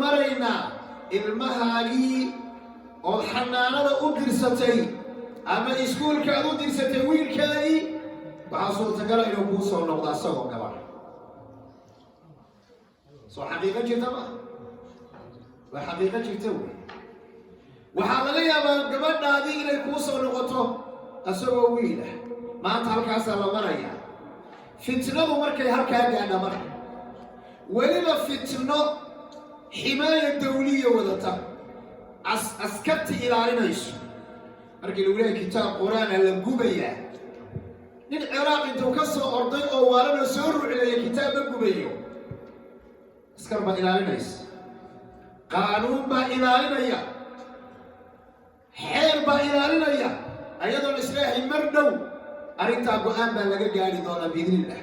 maraynaa ilmahaagii ood xanaanada u dirsatay ama iskuulkaad u dirsatay wiilkaagii, waxaa suurtagala inuu kuu soo noqdo asagoo gabadh. Soo xaqiiqo jirta ma waa? Xaqiiqo jirta wey. Waxaa laga yaabaa gabadhaadii inay kuu soo noqoto asagoo wiil ah. Maanta halkaasaa la marayaa. Fitnadu markay halkaa gaadha, marka weliba fitno ximaaya dawliya wadata, askarti ilaalinayso, markii lagu leehay kitaab Qur-aana la gubayaa, nin Ciraaq intuu ka soo orday oo waalana soo rucleeya kitaab ma gubayo. Askar baa ilaalinaysa, qaanuun baa ilaalinaya, xeer baa ilaalinaya. Ayadoon isleehay mar dhow arrintaa go-aan baa laga gaari doonaa biidni illah,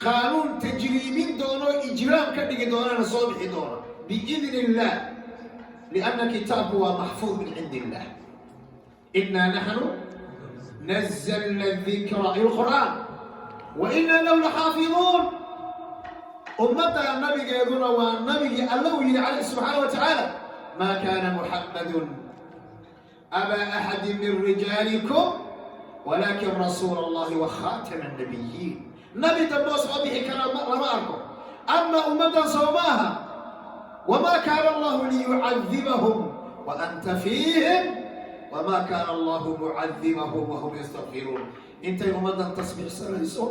qaanuun tajriimin doono, ijraam ka dhigi doonana soo bixi doona biidni illah, lianna kitaabku waa maxfuud min cindi illah. Inaa naxnu nazalna dikra, ay lqur'aan, wa inaa lahu laxaafiduun. Ummaddaa nabigeeduna waa nabigii Alla uu yidhi caleyh subxaana wa tacaala: "Maa kaana Muxammadun abaa axadi min rijaalikum walaakin rasuula Allahi wa khaatama annabiyiin." Nabi damboo soo bixi kara lama arko. Ama ummaddan soo maaha? Wamaa kaana Allahu liyucadibahum wa anta fiihim wamaa kaana Allahu mucadibahum wahum yastakfiruun. Intay ummaddan tasbiixsanayso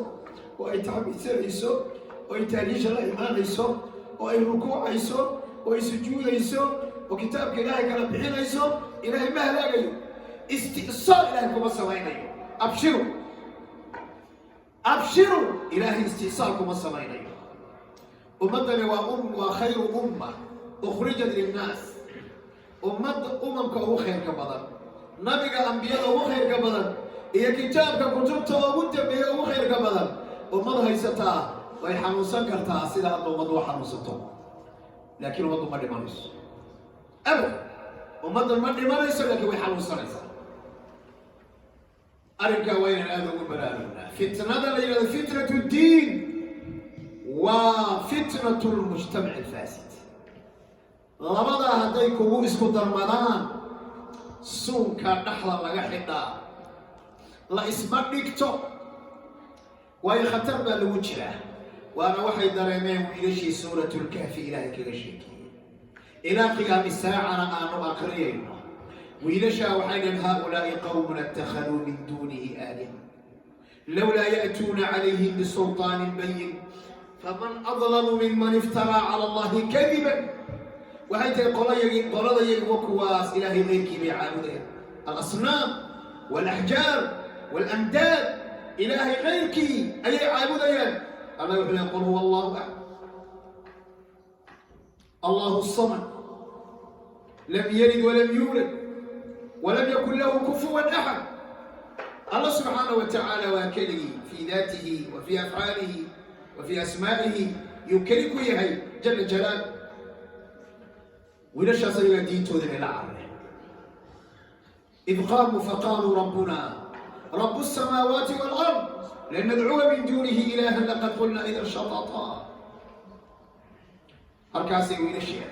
oo ay taxmiidsanayso oo ay taaliisha la imaanayso oo ay rukuucayso oo ay sujuudayso oo kitaabka Ilaahay kala bixinayso, Ilaahay ma halaagayo, isti'saal Ilaahay kuma samaynayo. Abshiru, abshiru, Ilaahay isti'saal kuma samaynayo. Ummaddani waa khayru umma ukhrijat linnaas, ummadda umamka ugu khayrka badan, nabiga ambiyada ugu khayrka badan iyo kitaabka kutubta ugu dambeeya ugu khayrka badan. Ummad haysataa way xanuunsan kartaa sida hadda ummaddu u xanuunsato, laakiin ummaddu ma dhimanayso abad. Ummaddan ma dhimanayso, laakiin way xanuunsanaysaa. Arrinkaa waa inaan aada ugu baraarugnaa. Fitnada la yidhahdo fitnat ddiin waa fitnat lmujtamac alfaasid. Labadaa hadday kugu isku darmadaan, suunka dhexda laga xidhaa, la isma dhigto, waayo khatar baa lagu jiraa. Waana waxay dareemeen wiilashii Suuratulkahfi Ilaahay kaga sheekeeyey, ilaa qiyaami saacana aanu aqriyayno. Wiilashaa waxay dhaheen: "Haaulaa'i qawmun ittakhaduu min duunihi aaliha lowlaa ya'tuuna calayhim bisulطaanin bayin faman adlamu miman iftaraa cala Allahi kadiban." Waxay tahay qolayagii, qoladayagi wa kuwaas Ilaahay keyrkii bay caabudayaan, alasnaam walaxjaar walandaad, Ilaahay keyrkii ayay caabudayaan. Allah wuxuu leey: "Qul huwa Allahu axad, Allahu samad, lam yalid walam yuulad walam yakun lahu kufuwan axad." Allah subxaana wa tacaala waa keligii fii daatihi wa fii afcaalihi wa fii asmaa'ihi, yuu keli ku yahay jala jalaal. Wiilashaas ayagaa diintoodii bay la carareen. Id qaamuu faqaaluu rabbuna rabu الsamaawaati wاlard lan nadcuwa min duunihi ilaha laqad qulna idan shatata. Halkaasay wiilashii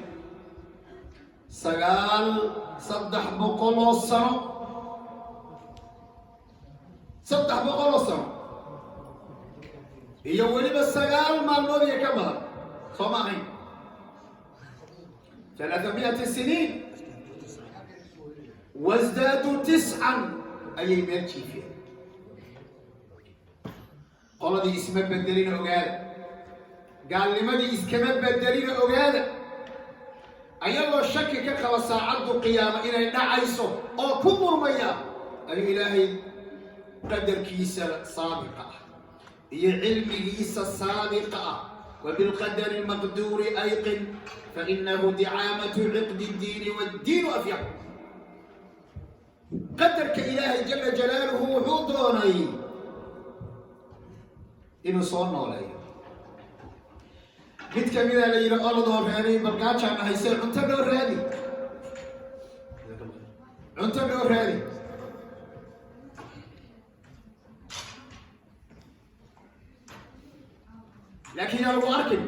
300 oo sano, 300 oo sano iyo weliba 9 maalmood iyo ka badan, soo ma ahayn? 300 siniin wasdaaduu tiscan ayay meel jiifeen. Qoladii isma bedelina, ogaada. Gaalnimadii iskama bedelina, ogaada. Ayagoo shaki ka qaba saacaddu qiyaamo inay dhacayso oo ku murmaya, ayuu Ilaahay qadarkiisa saabiqa ah iyo cilmigiisa saabiqa ah: "Wabilqadari lmaqduuri ayqin fainahu dicaamatu ciqdi ddiini waddiinu afyax." Qadarka Ilaahay jala jalaaluhu wuxuu doonay inuu soo nooleeyo. Mid kamida la yidhi: "Oladoo reeray, balgaajaan haysee, cunto noo raadi, cunto noo raadi." Laakiin yaa lagu arkin.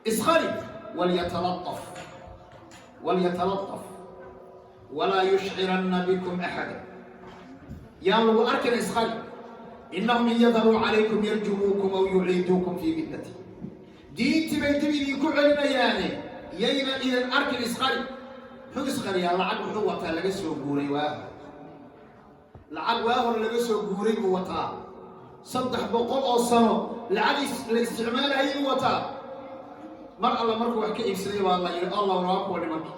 Isqari. Walyatalaqaf, walyatalaqaf, walaa yushciranna bikum axada. Yaan lagu arkin, isqari. Innahum in yadharuu calaykum yarjumuukum aw yuciiduukum fii millati. Diintii bay dib idinku celinayaane, yayna idin arkin, isqari. Muxuu isqariyaa? Lacag wuxuu wataa laga soo guuray waa lacag waa hor laga soo guuray buu wataa. 300 oo sano lacag la isticmaalayay buu wataa. Mar alla markuu wax ka iibsaday baa la yidhi, "Allah, waa kuwa nimanka."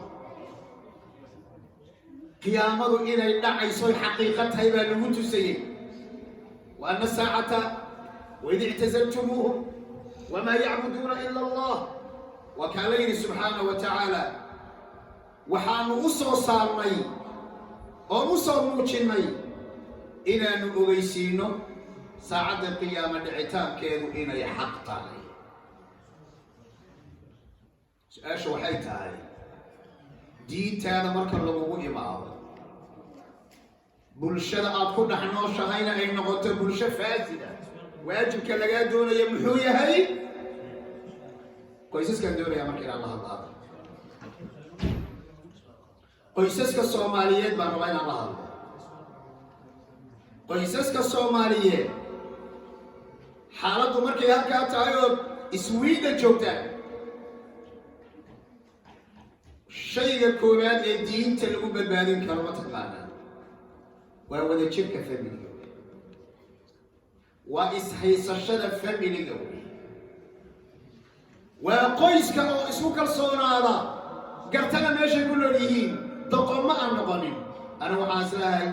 Qiyaamadu inay dhacayso, xaqiiqo tahay baa lagu tusayey. Wa ana saacata waid ictazaltumuuhum wamaa yacbuduuna ila Allah. Waa kaa la yidhi subxaanahu wa tacaala, waxaanu u soo saarnay oon u soo muujinnay inaanu ogeysiino saacadda qiyaamo dhicitaankeedu inay xaq tahay. Su-aasha waxay tahay, diintaada marka lagugu imaado, bulshada aad ku dhex nooshahayna ay noqoto bulsho faasida, waajibka lagaa doonaya muxuu yahay? Qoysaskaan doonaya marka inaan la hadlaado, qoysaska Soomaaliyeed baan rabaa inaan la hadlo. Qoysaska Soomaaliyeed, xaaladdu markay halkaa tahay oo Iswiidha joogtaan, shayga koowaad ee diinta lagu badbaadin karo ma taqaanaa? Waa wadajirka familiga wey, waa ishaysashada familiga wey, waa qoyska oo isku kalsoonaada, gartana meeshay ku nool yihiin, doqon ma aan noqonin. Anigu waxaan islahay,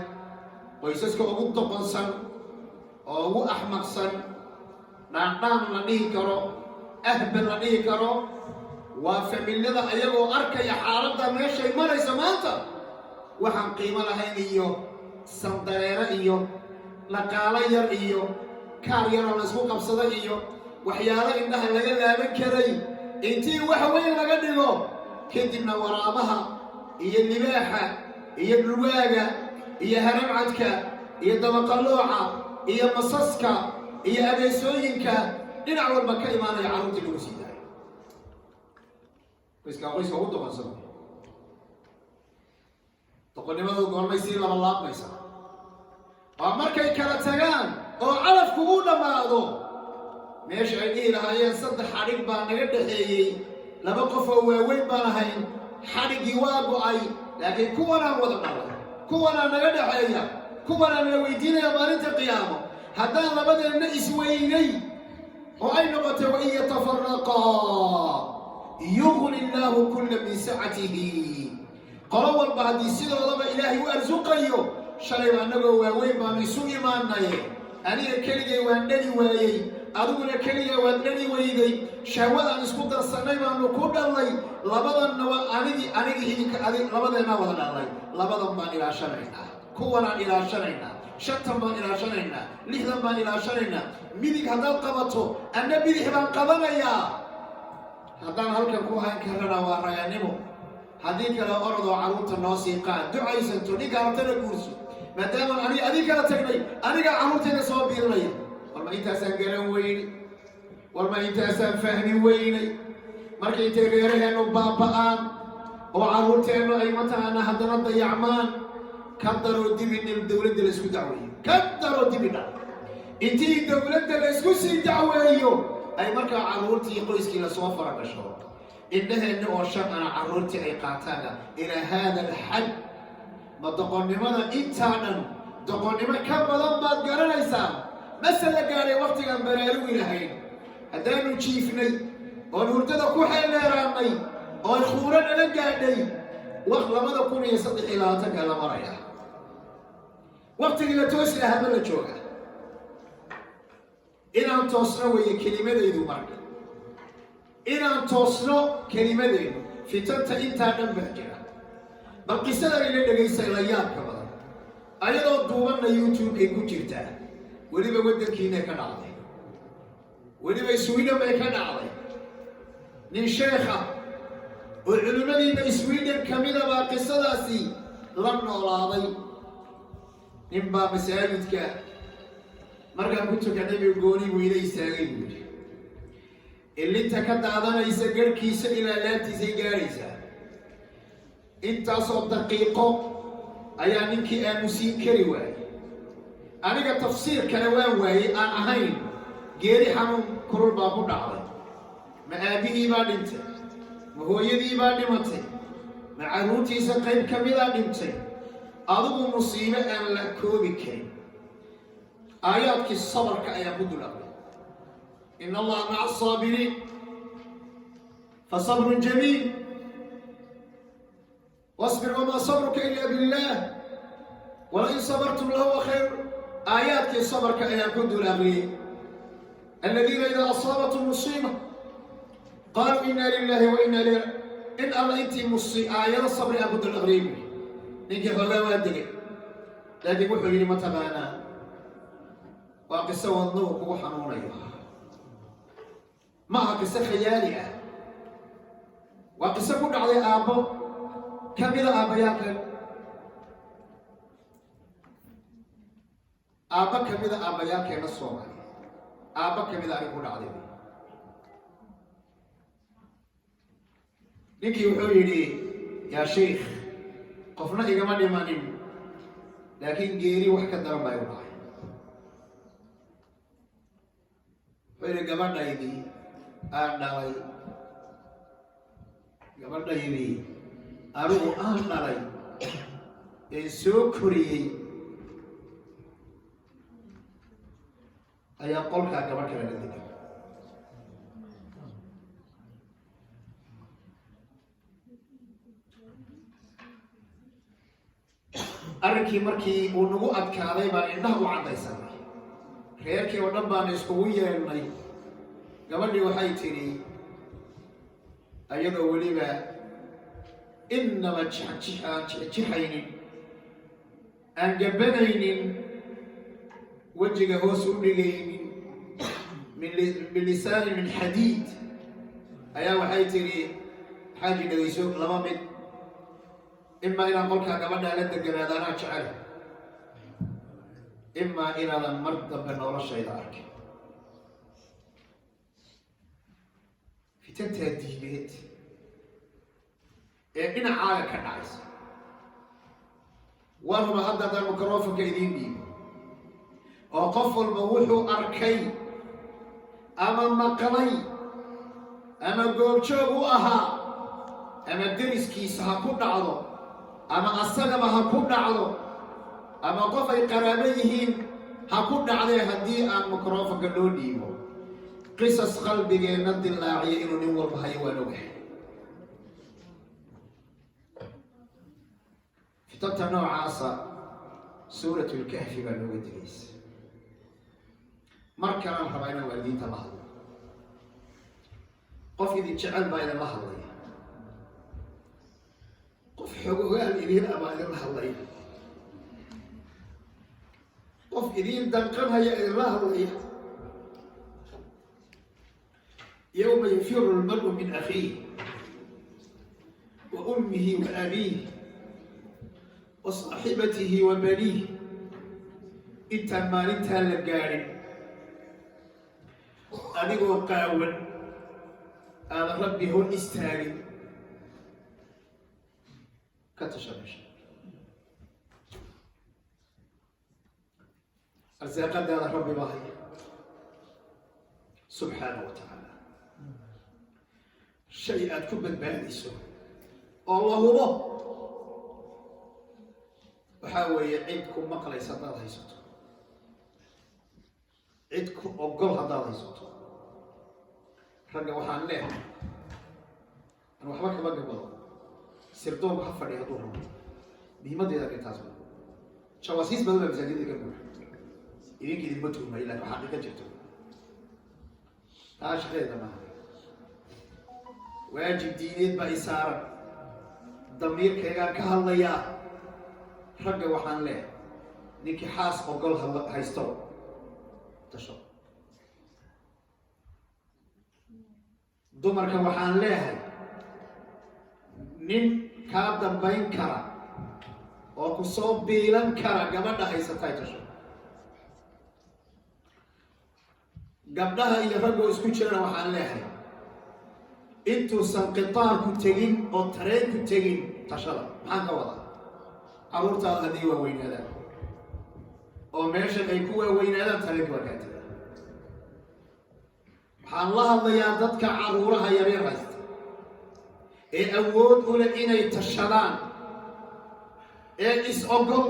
qoysaska ugu doqonsan oo ugu axmaqsan, dhaandhaan la dhihi karo, ahbal la dhihi karo, waa familada ayagoo arkaya xaaladda meeshay maraysa maanta, waxaan qiimo lahayn iyo sandareero iyo dhaqaalo yar iyo kaar yaroo laysku qabsado iyo waxyaalo indhaha laga laaban karay intii wax weyn laga dhigo, kadibna waraabaha iyo libaaxa iyo dhurwaaga iyo haramcadka iyo dabaqalooca iyo masaska iyo abeesooyinka dhinac walba ka imaanaya carruurtii lagu sii daayo. Qoyskaa qoyska ugu doqonsan. Doqonnimadu goormay sii labalaabmaysa? Waa markay kala tagaan oo calafku u dhammaado. Meesha ay dhihi lahaayeen, "Saddex xadhig baa naga dhaxeeyey, laba qof oo waaweyn baan ahayn, xadhiggii waa go'ay, laakiin kuwanaan wada dhalay, kuwanaa naga dhaxeeya, kuwanaan la weydiinaya maalinta qiyaamo, haddaan labadeenna isweynay oo ay noqotay, wain yatafaraqaa yugni illaahu kulla min sacatihi." Qolo walba haddii sidoodaba Ilaahay u arsuqayo, shalayba annagoo waaweyn baanu isu imaanay. Aniga keligay waan dhali waayey, adiguna keligaa waad dhali weyday. Shahwadaan isku darsannay baanu ku dhallay. Labadanna waa anigii anigii idinka adi, labadeennaa wada dhallay. Labadan baan ilaashanaynaa, kuwanaan ilaashanaynaa, shantan baan ilaashanaynaa, lixdan baan ilaashanaynaa. Midig haddaad qabato, anna bidix baan qabanayaa. Haddaan halkan ku hayn karana waa raganimo. Haddii kale orodoo carruurta noo sii qaad, ducaysanto, ninka rabtana guurso. Maadaamaan aniga adig kala tagnay, anigaa carruurtayda soo biirinaya. War ma intaasaan garan weyne? War ma intaasaan fahmi weynay? Marka intay reeraheennu baaba'aan oo carruurteennu ay mataqaanaa haddana dayacmaan, ka daroo dibidhil dowladda la isku dacweeyo, ka daroo dibidha intii dowladda la isku sii dacweeyo, ay markaa carruurtii qoyskii lasoo faragasho, indhaheenna oo shan ana carruurtii ay qaataana. Ilaa haada alxad, ma doqonnimada intaa dhan, doqonnimo ka badan baad garanaysaa? Mase la gaadhay wakhtigaan baraarugi lahayn? Haddaanu jiifnay oon hurdada ku xeeldheeraannay oon khuuro nala gaadhay, 2023-ka la maraya, waktigii la toosi lahaa ma la jooga? Inaan toosno weeye kelimadaydu. Marka inaan toosno kelimadaydu. Fitanta intaa dhan baa jira. Bal qisadan ila dhegaysa, la yaabka badan, ayadoo duubanna YouTube-kay ku jirtaa. Weliba waddankiinay ka dhacday, weliba Sweden bay ka dhacday. Nin sheekha oo culimmadiina Sweden ka mida baa qisadaasi la noolaaday. Nin baa masaajidka markaan ku tukanay buu gooni buu ila istaagay. Buu yidhi, Ilinta ka daadanaysa garhkiisa ilaa laabtiisay gaaraysaa. Intaasoo daqiiqo ayaa ninkii aamusiin kari waayey. Aniga tafsiir kale waan waayey aan ahayn geeri xanuun kulul baa ku dhacday. Ma aabbihii baa dhintay? Ma hooyadii baa dhimatay? Ma carruurtiisa qayb ka midaa dhintay? Adigu musiibo aan la koobi karin. Aayaadkii sabarka ayaa ku dul aqriyay: "إن الله مع الصابرين، فصبر جميل، واصبر وما صبرك إلا بالله، ولئن صبرتم لهو خير." Aayaadkii sabarka ayaan ku dul aqriyey: الذين إذا أصابتهم مصيبة قالوا إنا لله وإنا إليه. In alla intii aayado sabri aan ku dul aqriyey buui, ninkii xoogaa waa degay, laakiin wuxuu yidhi: "Ma taqaanaa, waa qiso wadnuhu kugu xanuunayo. Ma aha qiso khayaali ah, waa qiso ku dhacday aabbo ka mida aabbayaalkan, aabbo ka mida aabbayaalkeena Soomaaliya, aabbo ka mida anig ku dhacday." Ninkii wuxuu yidhi: "Yaa sheikh, qofna igama dhimanin, laakiin geeri wax ka daran baa igu dhacay." Wuxuu yidhi: "Gabadhaydii aan dhalay, gabadhaydii anigu aan dhalay ee soo koriyey ayaa qolkaa gabadh kale la degan." Arrinkii markii uu nagu adkaaday baan indhaha u caddaysanay, reerkii oo dhan baan iskugu yeedhnay. Gabadhii waxay tidhi, ayadoo weliba innaba jixjix aan jixjixaynin, aan gabanaynin, wejiga hoos u dhigaynin, bilisaanin min xadiid, ayaa waxay tidhi: "Xaaji, dhegayso, laba mid: imaa inaan qolkaa gabadhaa la deganaado, anaa jecel, imaa inaadan mar dambe noloshayda arkin." Fitantaa diimeed ee dhinacaaga ka dhacaysa waan huba. Hadda haddaan microfonka idiin dhiibo oo qof walba wuxuu arkay ama maqlay ama goobjoog u ahaa, ama deriskiisa ha ku dhacdo, ama asagaba ha ku dhacdo, ama qof ay qaraabo yihiin ha ku dhacdee, haddii aan microfonka loo dhiibo, qisas qalbigeenna dilaaciya inuu nin walba hayo waan ogahay. Fitanta noocaasa Suurat Lkahfi baa looga digaysa. Mar kalaan rabaa inaan waalidiinta la hadlo. Qof idin jecel baa idinla hadlaya, qof xogogaal idiin ah baa idinla hadlaya, qof idiin danqanhaya idinla hadlaya. يوم يفر المرء من أخيه وأمه وأبيه وصاحبته وبنيه. Intaan maalintaa la gaadhin, adigoo qaawan aadan Rabbi hor istaagin, ka tasha meesha. Arsaaqadaada Rabbi baa haya, subxaana wa tacaala. Shay aad ku badbaadayso oo la hubo waxaa weeye cid ku maqlaysa haddaad haysato, cid ku ogol haddaad haysato. Ragga waxaan leehay, an waxba kama gabado, sirdoonku ha fadhiya hadduu rabo, muhiimaddeeda arrintaas ma jawaasiis badan baa masaajidda ka buuxa. Idinka idinma tuhmay, lakin waxaa xaqiiqa jirto, taa shaqadeeda maaha. Waajib diineed baa i saaran, damiirkaygaan ka hadlayaa. Ragga waxaan leehay, ninkii xaas ogol haysto, tasho. Dumarka waxaan leehay, nin kaa dambayn kara oo ku soo biilan kara gabadha haysatay, tasho. Gabdhaha iyo raggoo isku jirana waxaan leehay Intuusan qitaarku tegin oo tareenku tegin, tashada. Maxaan ka wadaa? Carruurtaada hadday waaweynaadaan oo meeshan ay ku waaweynaadaan, tareenka waa kaa tega. Waxaan la hadlayaa dadka carruuraha yaryar haysta ee awood u leh inay tashadaan ee is ogol.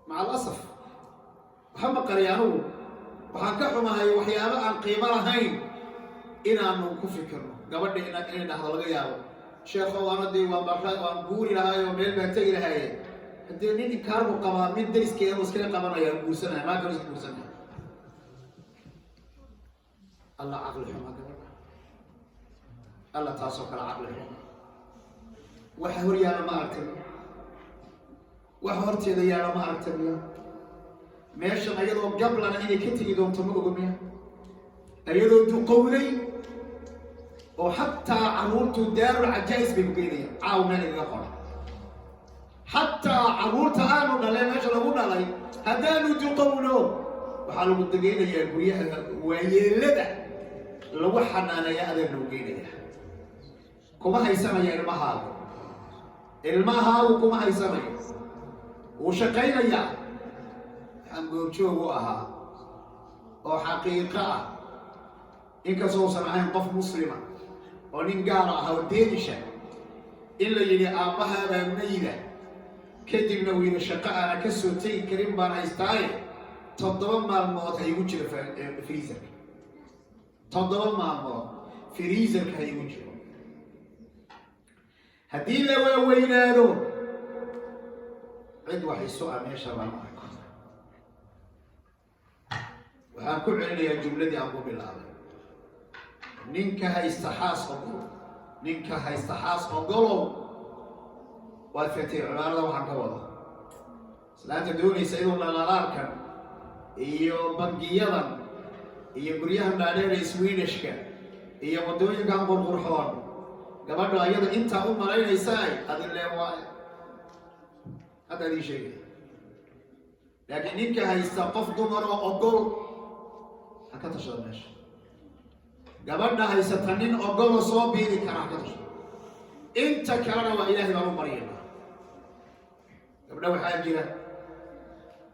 Maca alasaf, waxa maqalay anugu, waxaan ka xumahay waxyaabo aan qiimo lahayn inaanu ku fikirno. Gabadha inay dhahdo laga yaabo, "Sheekhow, anadii waan bara, waan guuri lahaay oo meel baan tegi lahaaye." Haddii nin inkaarbu qabaa, mid dariskeeda iskaga qabanaya, guursanaya, maa kalo iska guursanaya. Alla caqli xuma gabadha, alla taasoo kale caqli xuma. Waxa hor yaala ma aragta miya? Waxa horteeda yaala ma aragta miya? Meeshan ayadoo gablana inay ka tegi doonto ma ogo miya? Ayadoo duqowday oo xataa carruurtu daarul cajaa'is bay ku geynayaan. Caaw meel igaga qora, xataa carruurta aanu dhalay, meesha lagu dhalay, haddaanu duqowno, waxaa lagu degeynayaa guryaha waayeelada lagu xanaaneeya. Adeer, lagu geynaya kuma haysanaya ilmahaagu. Ilmahaagu kuma haysanayo, wuu shaqaynayaa. Waxaan goobjoog u ahaa oo xaqiiqo ah, inkastoo usan ahayn qof muslima oo nin gaala ah oo Danish ah, in la yidhi, "Aabbahaabaa mayda." Kadibna uu yidhi, "Shaqo aana ka soo tegi karin baan haystaaye, 7 maalmood ha igu jiro freezerka, 7 maalmood freezerka ha igu jiro." Haddii la waaweynaado, cid wax isu ah meesha lama arko. Waxaan ku celinayaa jumladii aan ku bilaabay: ninka haysta xaas ogol, ninka haysta xaas ogolow, waad fatay cibaarada. Waxaan ka wada islaanta doonaysa inuu dhalaalaalkan iyo bangiyadan iyo guryahan dhaadheer ee Swedishka iyo waddooyinkan qurqurxoon, gabadha ayada intaa u malaynaysaay, adin lee waayo, hadda adii sheegaya. Laakiin ninka haysta qof dumar oo ogol ha ka tashado meesha. Gabadha haysata nin ogoloo soo biiri kara ha ka tashado. Inta kalena waa Ilaahay baan u baryayna. Gabdha waxaa jira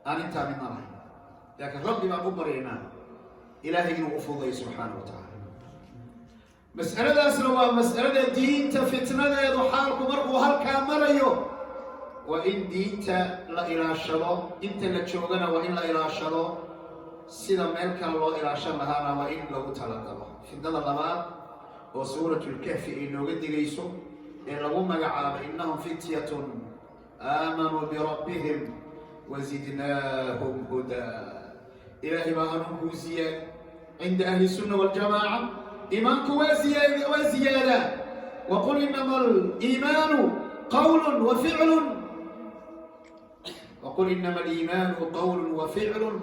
aan intaa midna lahayn, laakiin Rabbi baan u baryaynaa Ilaahay inuu u fududayo subxaana wa tacaala. Mas'aladaasna waa mas'alada diinta fitnadeedu. Xaalku markuu halkaa marayo, waa in diinta la ilaashado. Inta la joogana waa in la ilaashado, sida meel kale loo ilaashan lahaana waa in lagu talagalo. Fitnada labaad oo Suuratulkahfi ay nooga digayso ee lagu magacaabo "إنهم فتية آمنوا بربهم وزدناهم هدى". Ilaahay baa hanuunkuu ziyaad. Cinda ahli sunna waljamaaca, iimaanku waa ziyaad, waa ziyaadaa. وقل إنما الإيمان قول وفعل، وقل إنما الإيمان قول وفعل،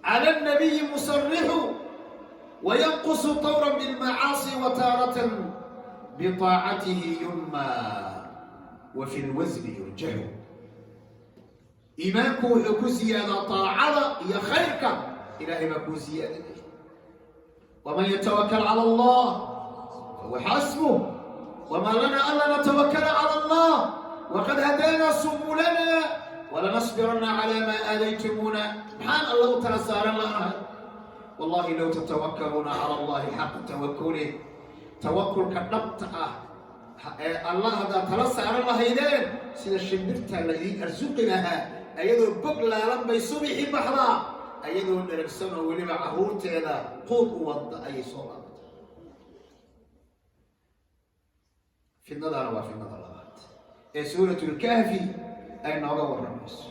على النبي مصرح، وينقص طورا بالمعاصي وتارة بطاعته ينمى وفي الوزن يرجح. Iimaanku wuxuu ku ziyaadaa taacada iyo khayrka. Ilaahay baa kuu ziyaadinaya. ومن يتوكل على الله فهو حسبه. وما لنا ألا نتوكل على الله وقد هدانا سبلنا ولنصبرن على ما آذيتمونا. Maxaan Alla u tala saaran la'nahay? والله لو تتوكلون على الله حق توكله, tawakulka dhabta ah ee Allah haddaad tala saaran lahaydeen, sida shimbirta la idiin arsuqi lahaa. Ayadoo bog laalan bay subixi baxdaa, ayadoo dheragsan oo weliba carruurteeda quud u wadda ayay soo laabatay. Fitnadaana waa fitnada labaad ee Suuratulkahfi ay nooga warramayso.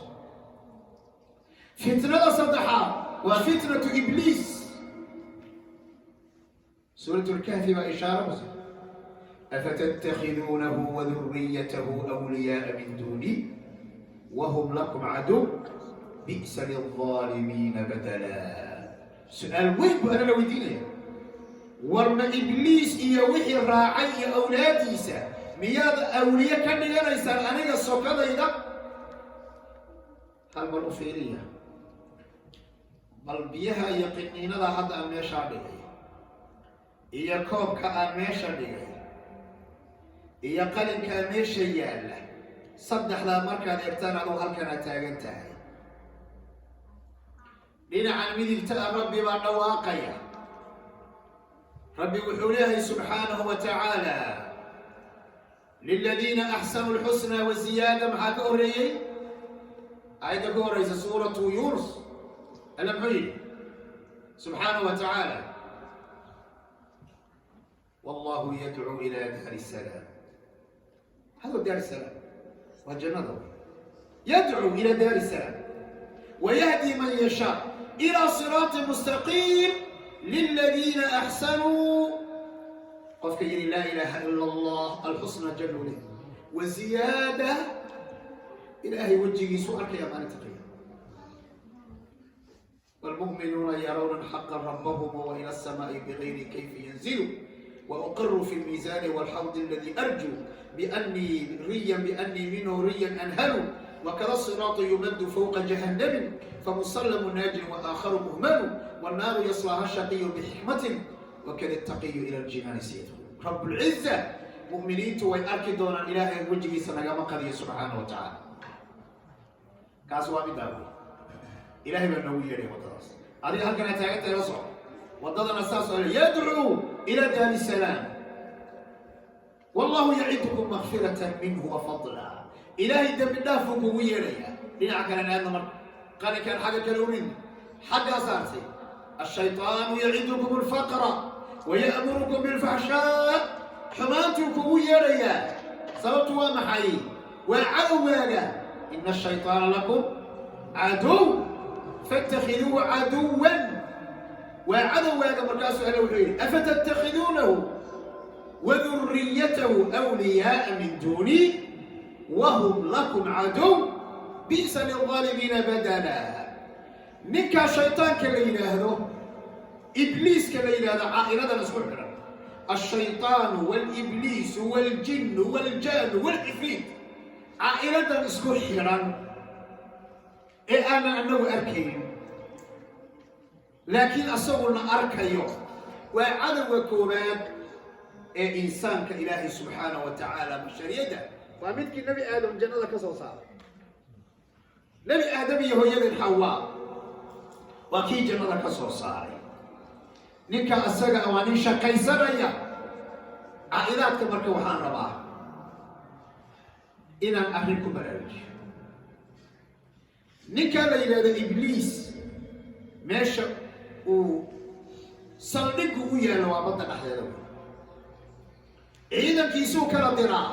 Fitnada saddexaad waa fitnatu Ibliis. Suuratulkahfi baa ishaaro kusa: "أفتتخذونه وذريته أولياء من دوني وهم لكم عدو بئس للظالمين بدلا". Su-aal weyn buu anana weydiinaya: warma Ibliis iyo wixii raacay iyo awlaadiisa miyaad awliye ka dhiganaysaan aniga sokadayda? Hal mar u fiiriya bal biyaha iyo qiniinada hadda aan meeshaa dhigay. Iyo koobka aan meesha dhigay iyo qalinkaa meesha yaalla, saddexdaa markaad eegtaan, adugu halkana taagan tahay. Dhinacan midigta ah Rabbi baa dhawaaqaya. Rabbi wuxuu leeyahay subxaanahu wa tacaala: "Liladiina axsanuu lxusnaa wa ziyaada." Maxaa ka horreeyey? Aayadda ka horreysa, Suuratu Yunus, Alla muxuu yidhi subxaanahu wa tacaala? "Wallahu yadcuu ila daari salaam." Hada daar salaam waa jannada. "Yadcuu ila daari salaam wayahdi man yashaa ila siraatin mustaqiim." Liladiina axsanuu, qofka yidhi "Laa ilaaha ila Allah", alxusna jannu leh wa ziyaada. Ilaahay wejigiisu arkaya maalinta qiyaama. "Waalmu'minuuna yarawna xaqa rabbahum wa ila الsamaai bigayri kayfi yanzilu وأقر في الميزان والحوض الذي أرجو بأني ريا بأني منه ريا أنهل وكذا الصراط يمد فوق جهنم فمسلم ناج وآخر مهمل والنار يصلاها الشقي بحكمة وكذا التقي إلى الجنان سيدخل." رب العزة muminiintu way arki doonaan Ilaahay wejigiisa, nagama qadiyo subxaana wa tacaala. Kaas waa middaa wey. Ilahay baa noogu yeedhay waddadaas. Adiga halkan aad taagantahay, la soco waddadana saas oo "yadcuu ila daari salaam wallahu yacidukum makfiratan minhu wa fadla." Ilaahay dembi dhaafuu kugu yeedhayaa. Dhinaca kalena aadna marka, qalinkan xagga kale urid, xaggaa saartay. "Ashayطaanu yacidukum alfaqra waya'murukum bilfaxshaa." Xumaantuu kugu yeedhayaa. Sababtu waa maxay? Waa cadowgaaga. "Ina ashayطaana lakum caduw faاtakhiduuhu caduwan." Waa cadowgaaga. Markaasuu Alle wuxuu yidhi: "Afatattakhiduunahu waduriyatahu wliyaaa min duuni wahum lakum caduw, bi'sa lilظaalimiina badala." Ninkaa shaytaanka la yidhaahdo, Ibliiska la yidhahdo, caa'iladan isku xidhan, alshayطaanu wاlibliisu wاljinnu wاljaanu wاlcifriit, caa'iladan isku xidhan ee aanan anagu arkaynin laakiin asaguna arkayo, waa cadowga koowaad ee insaanka. Ilaahay subxaanahu wa tacaala bashariyadda waa midkii Nebi Aadam jannada ka soo saaray. Nebi Aadam iyo hooyadeen Xawaa waa kii jannada ka soo saaray. Ninka asaga waa nin shaqaysanaya. Caa'ilaadka marka waxaan rabaa inaan arrin ku baraarujiyo. Ninka la yidhahdo Ibliis, meesha uu saldhiggu u yaallo waa badda dhexdeeda wey. Ciidankiisuu kala diraa.